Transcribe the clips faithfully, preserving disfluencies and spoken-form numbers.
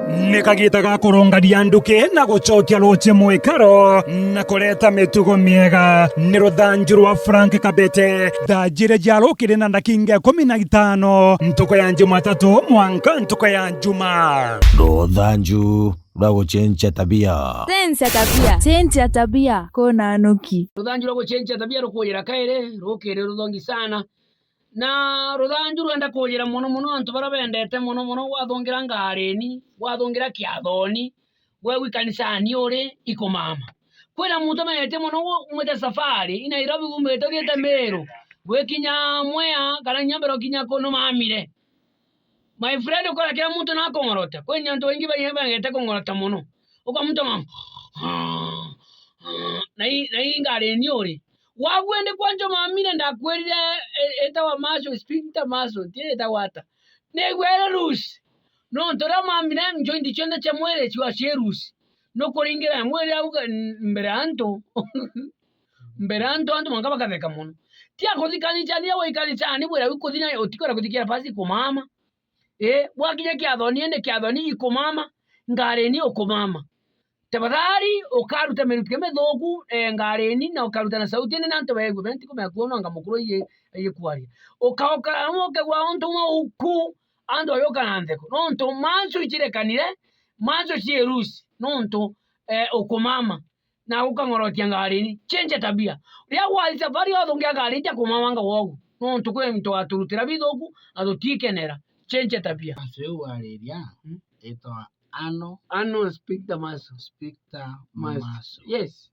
Ni kagiita ga kurungania nduki na gucokia ruuji mwikaro na kureta mitugo miega. Ni ruthanju rwa Frank Kabete. Thaa jiiri cia rukiri na ndakinga ikumi na itano, ntuku ya Jumatatu mwanka ntuku ya Juma. Ruthanju rwa gucenjia tabia. Cenjia tabia. Cenjia tabia. Kuna nuki. Ruthanju rwa gucenjia tabia rukuujira kairi, rukiri ruthongi sana. Na ruthanju rwenda kuujira mono mono antu baria bendete mono mono gwathungira ngarini, gwathungira kiathoni, gwe wi kanisani uri ikumama. Kwina muntu amenyete mono gu-, umite safari, i Nairobi umite uthiite Meru, gwikinya Mwea, kana kinya mbere ukinya kuu numamire. My friend, ukora kila muntu nakung'orota. Kwina antu baingi baingi bengete kung'orota mono. Ukamutoma na i, na i ngarini uri. Wagu indi kwa njomamire ndakwirire, e-, etawa muscle, sphincter muscle, ti etawa ata. Nigwere loose. Nontu riria mamire joint cionthe cia mwiri ciwa cii loose. Nukuringira mwiri au ga-, n-, mbere ya antu. Mbere ya antu, antu mwanka bakatheka mono. Ti akuthi kanisani, riria wai kanisani, bwira wikuthi na utikwenda kuthikira basi kumama. Ii, bwakinya kiathoni, indi kiathoni ikumama, ngarini ukumama. Tafadhali, ukaruta mirutuke mithuku, eh, ngarini, na ukaruta na sauti nene antu baigwe, benti kumenya kuona anga mukuru aiji, aiji kwaria. Ukaoka amwe ukegwa untu umwe uku, antu bayoka na ntheko. Nontu mansu ichirekanire, mansu cii loose, nontu, eh, ukumama, na ukang'orokia ngarini. Change tabia. Riria gwari safari, uthungia ngari ija kumama nga wogu. Nontu kwi into waturutira bithuku, na tutikenera. Change tabia. Acio iu wariria, Mm. itwa ano Ano sphincter muscle. Sphincter Muscle. Muscle. Yes.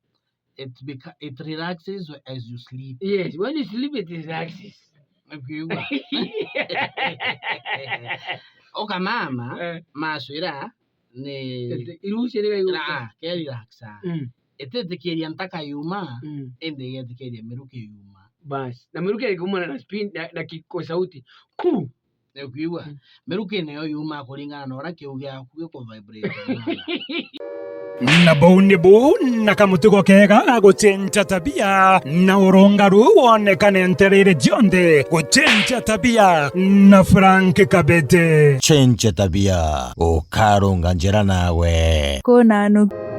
It beca-, it relaxes as you sleep. Yes, when you sleep, it relaxes. Ukiigua? Ukamama, Eh. muscle ira ni Ete-, irucia rigaiguka. Ra, ke relaxa. Mm. Ititikiria ntaka yuma, Mm. indi igetikiria miruki yuma. Bas. Na miruki ikumana na spin-, na, na kiko sauti. Ku! Ukiigua? Mm. Miruki niyo yuma kuringana na uria kiu giaku giku vibrate. Na buu nibu na kamutugo kega ga gucenja tabia, na urungaru wonekane ntereere cionthe. Gucenja tabia na Frank Kabete. Cenja tabia, ukarunga njira nawe. Kuna nuki.